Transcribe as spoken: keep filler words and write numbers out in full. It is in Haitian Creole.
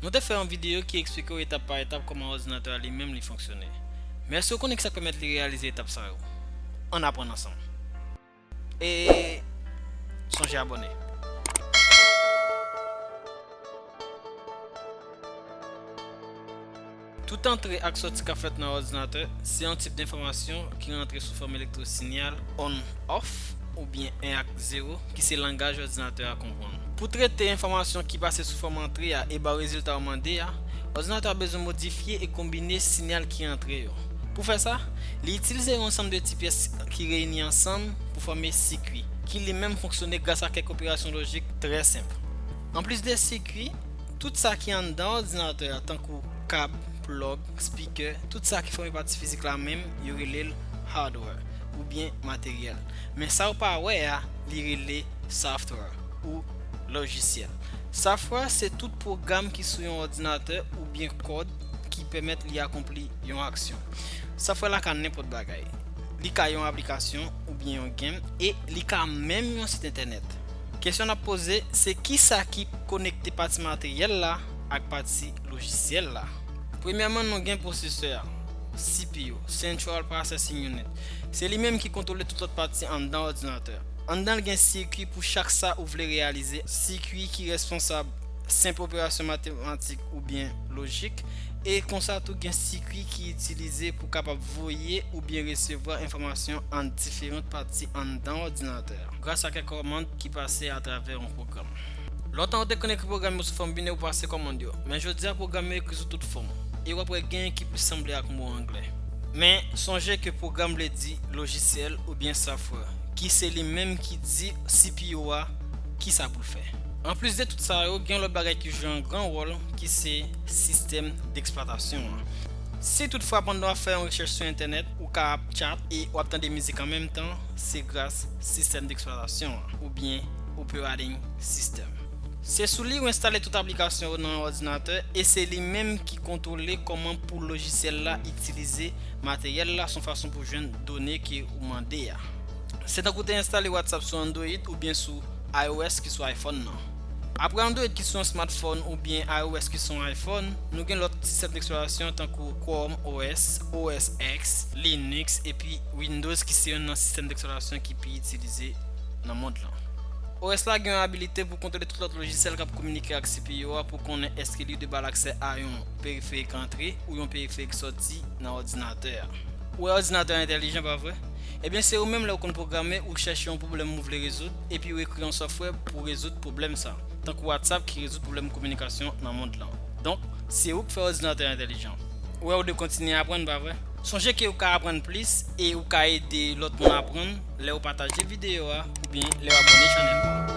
Nou te fè yon videyo ki eksplike w etap pa etap kòman òdinatè a li menm li fonksyone. Men èske w konnen kisa k pèmèt li reyalize etap sa yo? Ann aprann ansanm. E sonje abòne. Tout antre ak sòti k ap fèt nan òdinatè se yon tip enfòmasyon ki rantre sou fòm elektwo-sinyal on, off, oubyen en ak zewo, ki se langaj òdinatè a konprann. Pou trete enfòmasyon ki pase sou fòm antre a e ba w rezilta w mande a, òdinatè a bezwen modifye e konbine sinyal ki antre yo. Pou fè sa, li itilize yon ansanm de ti pyès ki reyini ansanm pou fòme sikui, ki li menm fonksyone gras a kèk operasyon lojik trè senp. Anplis de sikui, tout sa ki anndan òdinatè a, tankou kab, plòg, spikè, tout sa ki fòme pati fizik la menm, yo rele l hardware, oubyen materyèl. Men sa w pa wè a, li rele software, ou lojisyèl. Software se tout pwogram ki sou yon òdinatè oubyen kòd ki pèmèt li akonpli yon aksyon. Software la ka nenpòt bagay. Li ka yon aplikasyon oubyen yon game, e li ka menm yon sit entènèt. Kesyon n ap poze, se kisa ki konekte pati materyèl la ak pati lojisyèl la? Premyèman, nou gen pwosesè a, C P U, Central Processing Unit. Se li menm ki kontwole tout lòt pati anndan òdinatè. Anndan l gen sikui pou chak sa ou vle reyalize, sikui ki responsab senp operasyon matematik oubyen lojik, e konsa tou gen sikui ki itilize pou kapab voye oubyen resevwa enfòmasyon ant diferan pati anndan òdinatè a, gras a kèk kòmand ki pase atravè yon pwogram. Lontan ou te konn ekri pwogram yo sou fòm binè pou pase kòmand yo, men jodi a pwogram yo ekri sou tout fòm, e w ap wè gen ki plis sanble ak mo anglè. Men sonje ke pwogram vle di lojisyèl oubyen software, ki se li menm ki di C P U a kisa pou l fè. Anplis de tout sa yo, gen yon lòt bagay ki jwe yon gran wòl, ki se sistèm deksplwatasyon an. Si toutfwa pandan w ap fè yon rechèch sou entènèt, ou ka ap chat e w ap tande mizik an menm tan, se gras sistèm deksplwatasyon an, oubyen operating system. Se sou li ou enstale tout aplikasyon ou nan yon òdinatè, e se li menm ki kontwole kòman pou lojisyèl la itilize materyèl la, se yon fason pou jwenn done ke ou mande a. Se tankou te enstale WhatsApp sou Android oubyen sou iOS ki sou iPhone nan. Apre Android ki sou yon smartphone oubyen iOS ki sou yon iPhone, nou gen lòt sistèm deksplwatasyon tankou Chrome O S, O S X, Linux, epi Windows ki se yonn nan sistèm deksplwatasyon ki pi itilize nan mond lan. O S la gen yon abilite pou kontwole tout lòt lojisyèl k ap kominike ak C P U a pou konnen èske li de ba l aksè a yon periferik antre ou yon periferik sòti nan òdinatè a. Ou wè òdinatè entèlijan, pa vre? Ebyen, se ou menm lè ou konn pwograme, ou chèche yon pwoblèm ou vle rezoud, epi ou ekri yon software pou rezoud pwoblèm sa, tankou WhatsApp ki rezoud pwoblèm kominikasyon nan mond lan. Donk, se ou k fè òdinatè entèlijan. Ou wè ou dwe kontinye aprann, pa vre? Sonje ke ou ka aprann plis e ou ka ede lòt moun aprann lè ou pataje videyo a oubyen lè ou abòne chanèl la.